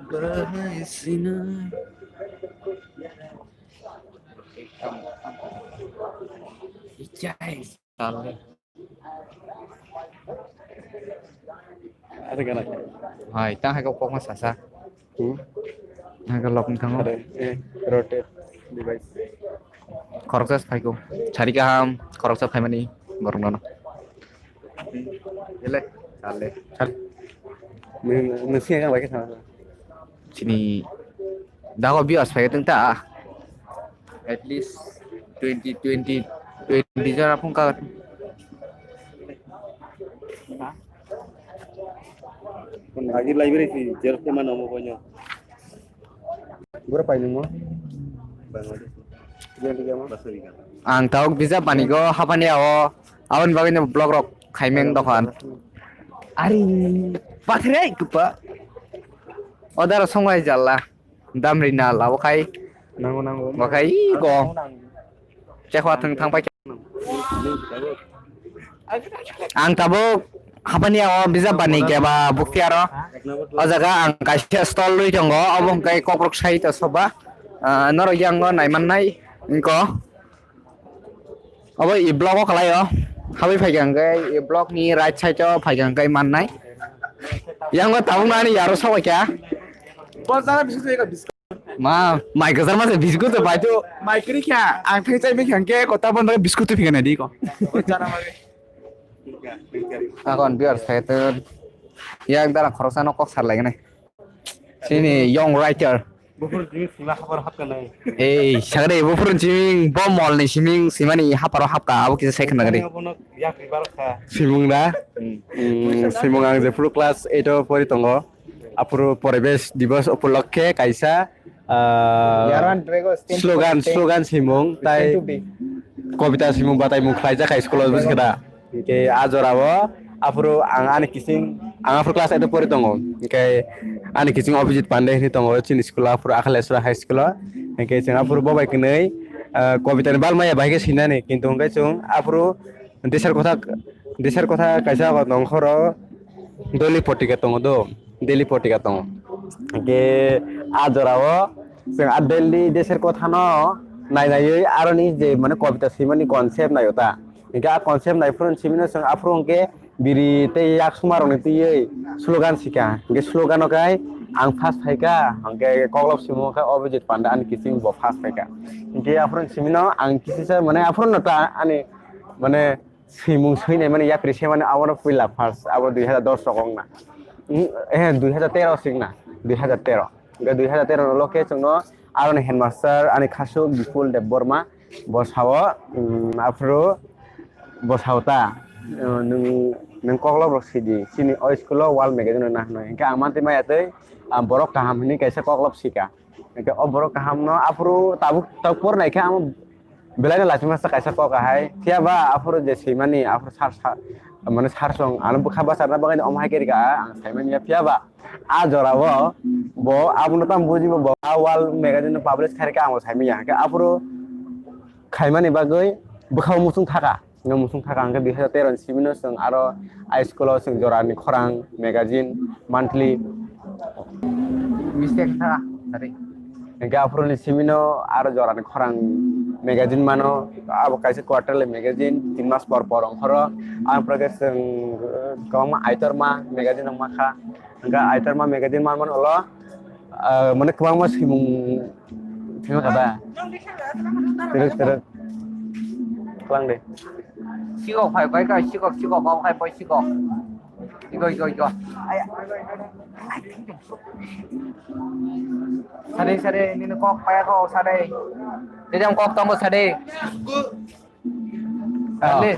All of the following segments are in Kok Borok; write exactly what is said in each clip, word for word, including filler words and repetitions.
Bahai sinai. Ichai. Tale. Ada kana? Hai, tang hai kok kok ma sasa. Hmm? Hai kok lok tang. Ada, eh, rotate device. Khoroksa phai ko. Chari kaham, khoroksa phai mani, borok nono. Ele, tale. Chal. Nung, nung siya kan lagi sama. Sini dago bias phai teng ta. At least twenty, twenty, twenty jora phung ka. Lagi library si, jelas teman omo konyo. Gura pai nung mo? Bangladesh. Dia tiga mo? Bahasa Riga. Ang tauk bisa panigo hapani ao. Awan bagwi no blog rok khaimeng dokan. Ari, pathre kupa. Odar songai jalla. Damri na labo khai. Nango, nango. Bo khai i go. Chekwa thang thang pai. Ang tabuk hapani o bijap bani keba bukti aro. O jaga ang kaisa stall rwi tongo, obo hwnkhe kokrok sai to soba. Ah, norok yango nai mannai wngko. Obo e block o kalai o. Habwi phaikha hwnkhe e block ni right side o phaikha hwnkhe mannai. Yango tabuk nani yaro sobai kha. Bo jana biscuit eka biscuit. Ma, mai kwchar ma se biscuit to bai to. Mai kwrwi kha, ang thai chai mekha hwnkhe kota bon biscuit to phikana di ko. Akon biar saya to. Yang darang khoroksa no kok sar lagi nai. Sini young writer. Buphuru jimik sima habar hapka nai. Ei, sagre buphuru jimik bo mol ni siming simani haparo hapka abo kisa sai khna gari. Bono yak ribar kha. Simung da? Hmm. Hmm, simung ang jephuru class eight o pori tongo. Aphuru Poribesh Divas upolokkhe kaisa, ah, Yaran Drego stand to slogan, stand, slogan simung tai stand to be. Kobita simung batai mung khlaijak hai school o buji khe da. Hingke a jora o aphuru ang ani kising, ang aphuru class eight o pori tongo. Hingke ani kising Abhijit Pandey hinui tongo, chini school o aphuru Akhaleswara High School o. Hingke chwng aphuru bo bai kwnwi, ah, kobita ni bal maya bahai khe swinani, kintu hingke chwng aphuru desar kotha, desar kotha kaisa nongkhoro Daily Patrika tongo do, Daily Patrika tongo. Hingke a jora o chwng a Daily desar kotha no nai naiwi aroni je mane kobita swimani concept nai o ta. Hingke a concept nai phuru simino chwng aphuru hingke biri tei yak suma rokni twiwi slogan sika. Hingke slogan o khe ang first phaika, hingke koklop simung khe Abhijit Panda ani kising bo first phaika. Hingke aphuru simino ang kisisa mane aphuru no ta ani mane swimung swinai mani yapri se mani abo no puila first abo dui hazar dos rok wng na. Hmm, eh, dui hazar tero sing na, dui hazar tero. Hingke dui hazar tero no loke chwngno aroni headmaster ani khasuk Bipul Debbarma bo sao, um, aphuru bo sao ta, uh, nwng, nwng koklop rok sidi, chini o school o wall magazine rok nahno. Hingke ang mantwi maya twi, ah, borok kaham hinui kaisa koklop sika. Hingke o borok kaham no aphuru tabuk, tabuk por naikhe ang belai no lachima sa kaisa kok ahai. Phiya ba aphuru je swimani, aphuru sar, sar, mane sar song, ano bwkha bwsarna bagwi omo hai khe rika ang saimanya. Phiya ba a jora o bo abono tamo bujibo, bo a wall magazine no publish khairikha ang bo saimanya. Hingke aphuru khaimani bagwi bwkha o muchung thaka. Nwng muchung thaka hingke dui hazar tero ni simi no chwng aro high school o chwng jora ni khorang magazine monthly. Mistake thaka, sorry. Hingke aphuru ni simi no aro jora ni khorang magazine mano, abo kaisa quarterly magazine, tin mas por por ongkhoro. Ang pore khe chwng, uh, kwbangma Aitorma magazine rok ma kha. Hingke Aitorma magazine man mano ulo, ah, mane kwbangma swimung thengna kha da. Twrwk, twrwk. Klang de. Sikok phai bai ka, sikok, sikok, kok phai bai sikok. Iko, iko, iko. Aya. Sade, sade, nini kok paya kok sade. Jejam kok tongo sade. Ah, ale.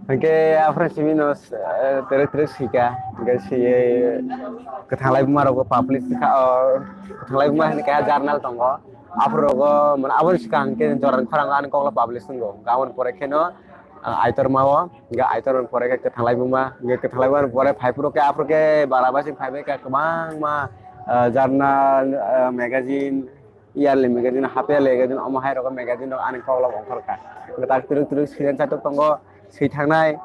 Hingke aphuru simi no, eh, tere tere sika. Hingke si, eh, kwthanglai buma rok publish kha, oh, kwthanglai buma hingke journal tongo. Aphuru rogo, mane, aboni swkang hingke jora ni khorang ani kok lo publish wngo. Hingke aboni pore kheno, ah, Aitorma o, hingke Aitorma ni pore khe kwthanglai buma, hingke kwthanglai buma ni pore phai phuru khe aphuru khe bara basing phai bai kha kwbangma, ah, journal, ah, magazine, yearly magazine, half yearly magazine, omo hai rogo magazine rok ani koklop ongkhor kha. Kwtal twrwk twrwk swinani chaitok tongo, swi thangnai,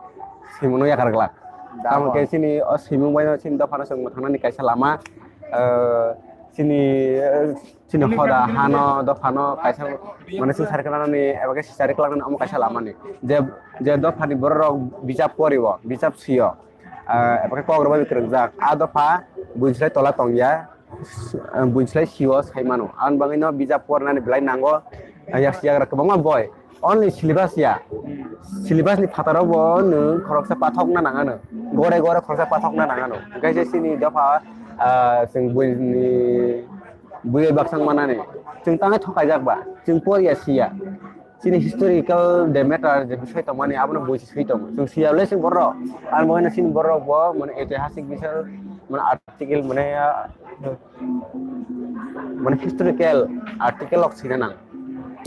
swimungno yakar glak. Tamo khe chini o swimung bai no chini dophano chwng mwthangnani kaisa lama, ah, chini, ah, chini hoda hano dophano kaisa mane chwng sari klanani eba khe sari klanani omo kaisa lama ni. Je, je dophani borok rok bijap pori o, bijap si o, ah, eba khe kok rwbai kwrwngjak. A dopha buislai tola tong ya. Buislai sio sai mano. Aboni bagwi no bijap pornani belai nango. Yak yagra kwbangma boi. Only syllabus ya. Syllabus ni phataro bo nwng khoroksa pathok na nangano. Gore gore khoroksa pathok na nangano. Hingke je chini dopha, ah, chwng buini bui baksang manani. Chwng tangai thokaijak ba. Chwng por ya si ya. Chini historical de matter je bisoi tongmani abono buji soi tongo. Chwng siya le chwng borok. Ang bo chini borok bo mane etihasik bisoi mane article mane, ah, mane historical article rok sina nang.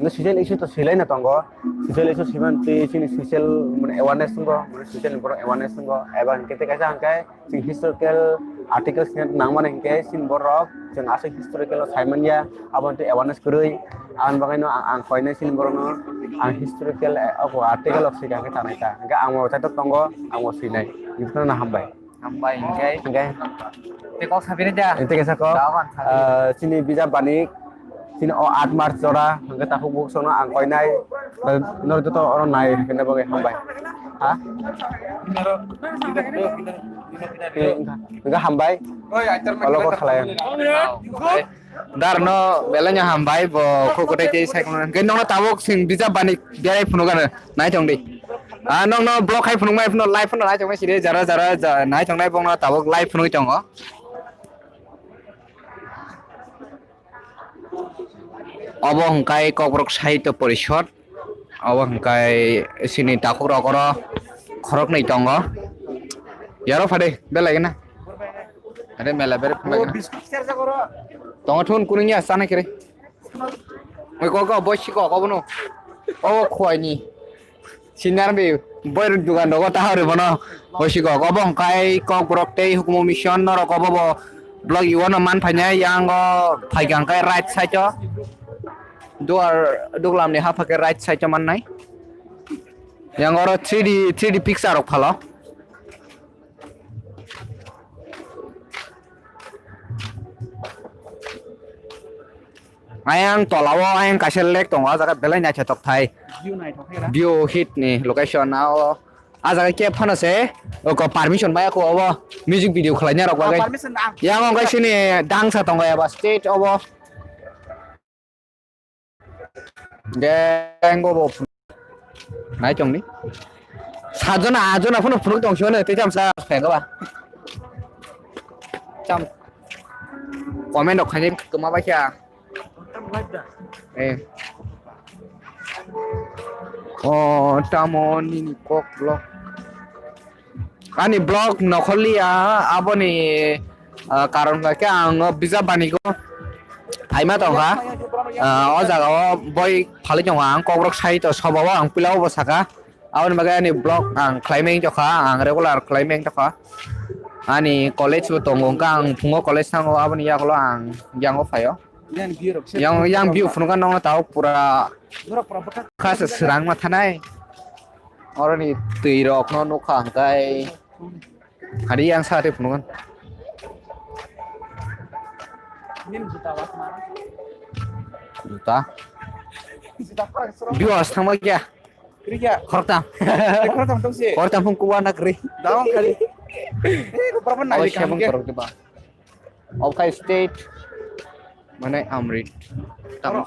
No social issue to silai na tongo. Social issue siman twi chini social mane awareness tongo. Mane social borok awareness tongo. Eba hingke te kaisa hingke Chwng historical articles ni nangmani hinkhe chini borok chwng aswk historical no saimanya, aboni twi awareness kwrwi. Aboni bagwi no ang, ang koinai chini borok no ang historical, eh, article rok swikha khe tanai ta. Hinkhe ang bo chaitok tongo, ang bo swinai. Hinkhe no hambai. Hambai hinkhe. Hinkhe. Tei kok sabini da? Tei kaisa kok. Da, kok sabini. Ah, chini bijap banik Chini o aat March jora, hingke takhuk bukhuk songno ang koinai, no joto oro nai hingke bagwi hambai. Ha? Hingke hambai. Olo kok salai. Dar no belai no hambai, bo kok kotai tei sai kono. Hingke nokno tabuk sing bijap bani berai phunuk ano nai tong di. Ah, nokno block hai phunuk mai phunuk live phunuk nai tong mai siri jara jara ja-, nai tong nai bokno tabuk live phunuk tongo. Obo hwnkhe Kokborok Sahitya Porishod, obo hwnkhe chini takhukrok oro khoroknwi tongo. Yaro phade belai gana. Are mela bere phunai gana. Tongo thun kunungya sana kiri. Oi kok kok boy sikok obono. Obo khwai ni. Sinar bi boy dugan rogo ta hori bono. Boy sikok obo hwnkhe Kokborok tei hukumu mission norok obo bo blog iwono man phainai yang o phaikha hwnkhe right side o. Duar duglam ni hapha khe right side o mannai. Yang oro three D, three D picture rok phalo. Ayang tola o ayang kaisa lake tongo, o jaga belai naithotok thai. View naithok khe ra. View hit ni location o. O jaga khe phano se oko permission bai ako obo music video khlai na rok bagwi. Permission ang. Yang o kaisa ni dangsa tongo eba stage obo. Deng obo. Nai tong ni. Sajona ajona phano phunuk tong sio ne tei tam sa pheng ba. Tam. Comment rok khaini kwma bai kha. Eh. O tamo nini kok lo. Ani blog nokhorliya, aboni, ah, karon bai khe ang o bijap banigo phaima tongkha. Ah, o jaga o boi phalwi tongo ang, Kokborok Sahitya Sabha o ang puila o bo saka. Aboni bagwi ani blog ang khlaimani tongkha, ang regular khlaimani tongkha. Ani college bo tongo, wngkha ang phungo college thango, aboni yagulo ang yango phaio. Yang, yang view phunukha nokno tabuk pura khasa swrang ma thanai. Oroni twi rok no nukha hwnkhe hari yang sa tei phunukha. Juta. View as thangma kya? Khoroktham. Khoroktham phung kuwa na kwrwi. Daong khali. Eh, ko problem na. Awai sebung khorok diba. Okai state mane Amrit. Tamo.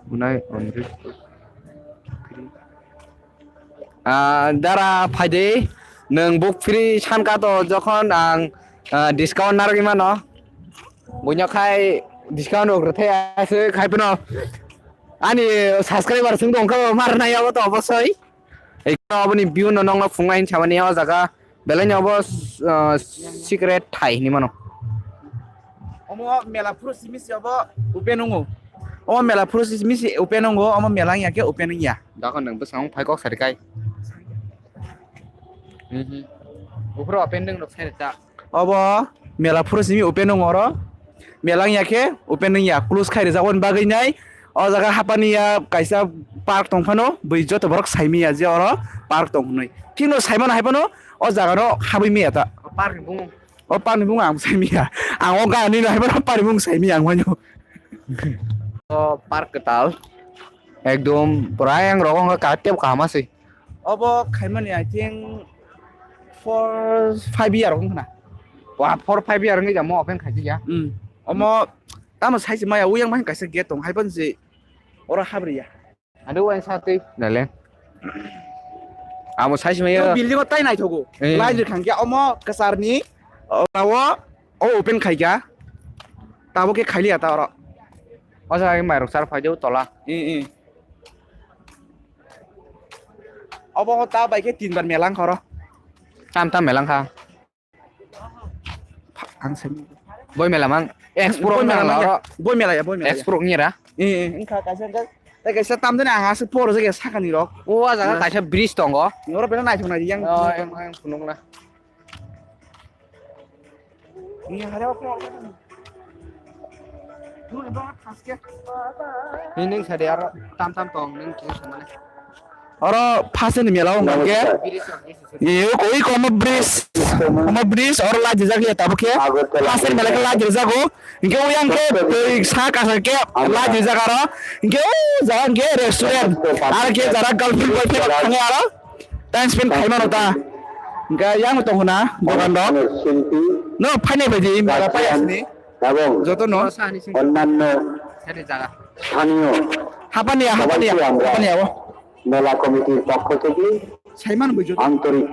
Unai Amrit. Ah, dara phaidi nwng book free sanka to jokhon ang, ah, discount narwgwi mano. Buino khai discount rok rwthai aswk khai phano ani subscriber swng tongkha mar nai abo to obosoi. Ei aboni view no nokno phungnai hinwi samani o jaga. Belai ni obo, ah, secret thai hinwi mano. Omo mela phuru simi si obo open wngo. Omo mela phuru simi si open wngo, omo mela wngya khe open wngya. Dakho nwng bwskango phai kok sari kai. Mhm. Buphuru open nwng rok sai ta. Obo mela phuru simi open wngo oro. Mela wngya khe open wngya. Close khai rijak oboni bagwi nai. O jaga hapani ya kaisa park tong phano bui joto borok sai manya je oro park tong hwnwi. Phino sai mano hai phano o jaga no habwi manya ta. O park ni bumung. O park ni bumung ang sai manya. Ang o gana ni hai phano park ni bumung sai manya ang mano. O park kwtal. Ekdom pura yang rokong ka tep kaham se. Obo khaimani, I think, four, five year wng khna. Wa, four, five year wngwi jamo open khaijak ya. Hmm. Omo tamo sai se maya, uyang bai kaisa gate tong, hai phano se oro habri ya. Ado uain sa twi, dale. Amo sai se maya. Building o tai naithogo. Eh. Light rwkhang ya, omo kwcharni, o, o, o open khaika. Tabo khe khailiya ta oro. O jaga mairok char phai de tola. Eh, eh. Obo ta bai khe tinbar mela wngkha oro. Tam tam mela wngkha. Ang sai. Boi mela mang. Expo rok mela oro. Boi mela ya, boi mela ya. Expo rok ngira. Eh, eh, wngkha kaisa wngkha. Tei kaisa tamjani ang aswk por jagya sakani rok. O jaga kaisa bridge tongo. Oro bera naithok nai yang. Oh, yang, yang phunukna. Nini sadi aro tam tam tong nini kisa samani. Oro first ni mela wng khe. Iyo koi ko omo bridge. Omo bridge oro light rijak ya tabuk khe. First ni mela khe light rijak o. Hingke o yang khe twi sa kasa khe light rijak aro. Hingke o jaga hingke restaurant. Aro khe jara girlfriend boyfriend thangya aro. Time spend khai mano ta. Hingke yang tong huna dogan rok. No phainai bai di mela pai asni. এবং Joto no. অন্যান্য স্থানীয় Hapani ya, hapani ya, সবাইকে আমরা hapani ya o. মেলা কমিটির পক্ষ থেকে Saiman bai joto. আন্তরিক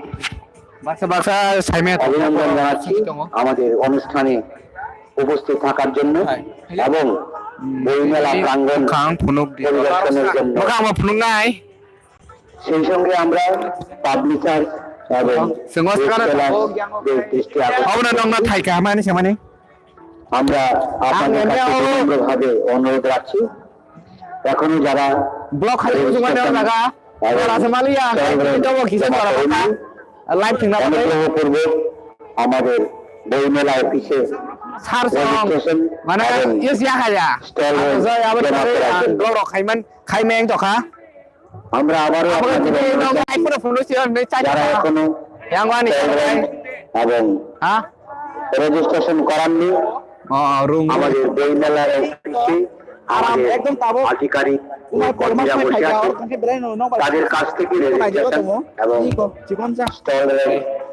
Baksa baksa saimaya ta. অভিনন্দন জানাচ্ছি আমাদের অনুষ্ঠানে উপস্থিত থাকার জন্য এবং বইমেলা প্রাঙ্গণ পরিদর্শনের জন্য। Bwkha ma phunuknai. সেই সঙ্গে আমরা পাবলিশার এবং Sengos kana retailers দের দৃষ্টি আকর্ষণ Obo no nokna thai kaham ani samani. আমরা আপনাদের কাছে বিনম্রভাবে অনুরোধ রাখছি, এখনো যারা Block khai ujung anda jaga. Ora samali ya, kito bo kisa ora kata. Live thengna bai. অনুগ্রহপূর্বক আমাদের বইমেলা অফিসে Sar song. Registration Mana এবং yes ya kaya. Stall Asa ya abo joma tare kora. Ang doro khaiman khaimeng tokha. আমরা আবারও Abo আপনাদের tini অনুরোধ nong জানাচ্ছি, ai pura phone si on chai. যারা এখনো Yang wani. Stall এবং Ha? Registration করাননি, Oh, rung. আমাদের বইমেলার অফিসে Aram আমাদের ekdom tabuk. আধিকারিক ও কর্মীরা বসে আছেন, তাদের কাছ থেকে রেজিস্ট্রেশন এবং স্টল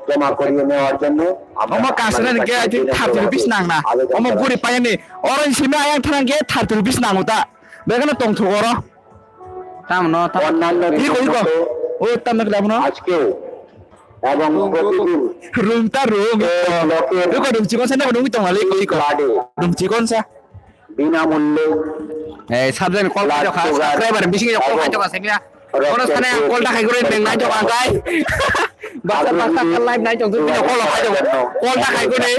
জমা করিয়ে নেওয়ার জন্য আমরা Omo kasana ni ke thirty rupees nang na. Omo guri payani. Oro simi ayang thanang ke thirty rupees nang uta. Begana tong thuk oro. Tam no, tam. অন্যান্য Iko, iko. দিনের মতো O tam nak dam no. আজকেও এবং প্রতিদিন Room ta room. এই ব্লকের Iko room chikon sa na room tong ale iko, iko. ওয়ার্ডে Room chikon sa. বিনামূল্যে Eh, subscribe call blood khaito kha, sugar subscriber bising call এবং khaito kha, sekya. Kono roktor sane group call ta khai gurui beng nai to kha kai. Baksa baksa live nai to, call khaito. Call ta khai gurui.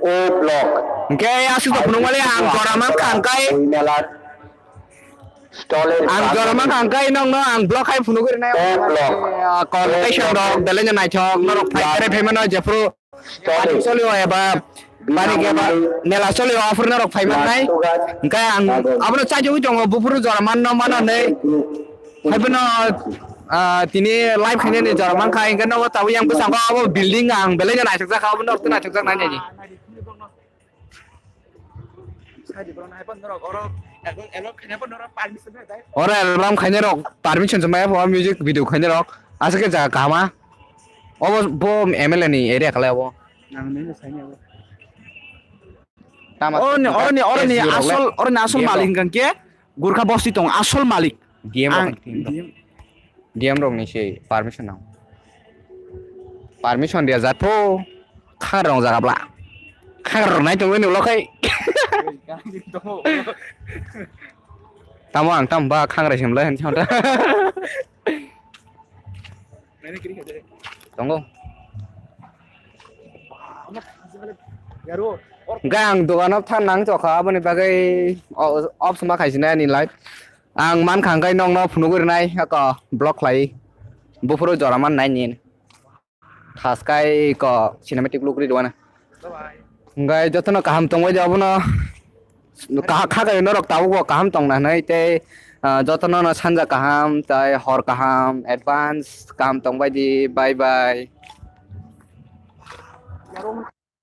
O block. Hingke aswk to phunukmani ang jora mankha hingkai. Boi melar stall er Ang jora mankha hingkai nokno ang block hai phunugwi rwnai. O block. Conversation rok belai no naithok norok phai khe phai mano jephru. Stall er. Solio eba bani ke ba mela solio aphuru norok phai mannai. Hingkai ang abono chaijagwi tongo buphuru jora manno mano hinwi. Haiphano, ah, tini live khainani jora mankha, hingke nogo tabuk yang bwskango abo building ang belai no naithokjak kha, abo norok tei naithokjak nai nai. Oro album khainai rok permission se maya pho, music video khainai rok aswk khe jaga kaham a. Obo bo M L A ni area khalai obo. Tama Oroni, oroni, oroni S D rok le asol, oroni asol D M malik rok. Hingkha khe Gurkha bosti tong asol malik. D M rok Ang ni team rok. D M. D M rok ni se permission nang. Permission dia jat pho. Khangra rong jaga bla. Khangra rong nai tongwi nulo khai. Tamo ang tam ba khangra sim lai han chonta. Tongo. Hingke ang dogano thangnang chokha, aboni bagwi o-, off suma khaisina ani live. Ang mankha hingke nokno phunugwi rwnai, ako block khlai. Buphuru jora mannai nini. Thaskai ko cinematic look ri rwana. Hingke jotono kaham tongbai de abono. Kaha kha kayo norok tabuk bo kaham tongna hinui tei Ah, jotono no sanja kaham tai hor kaham, advance kaham tongbai di, bye bye.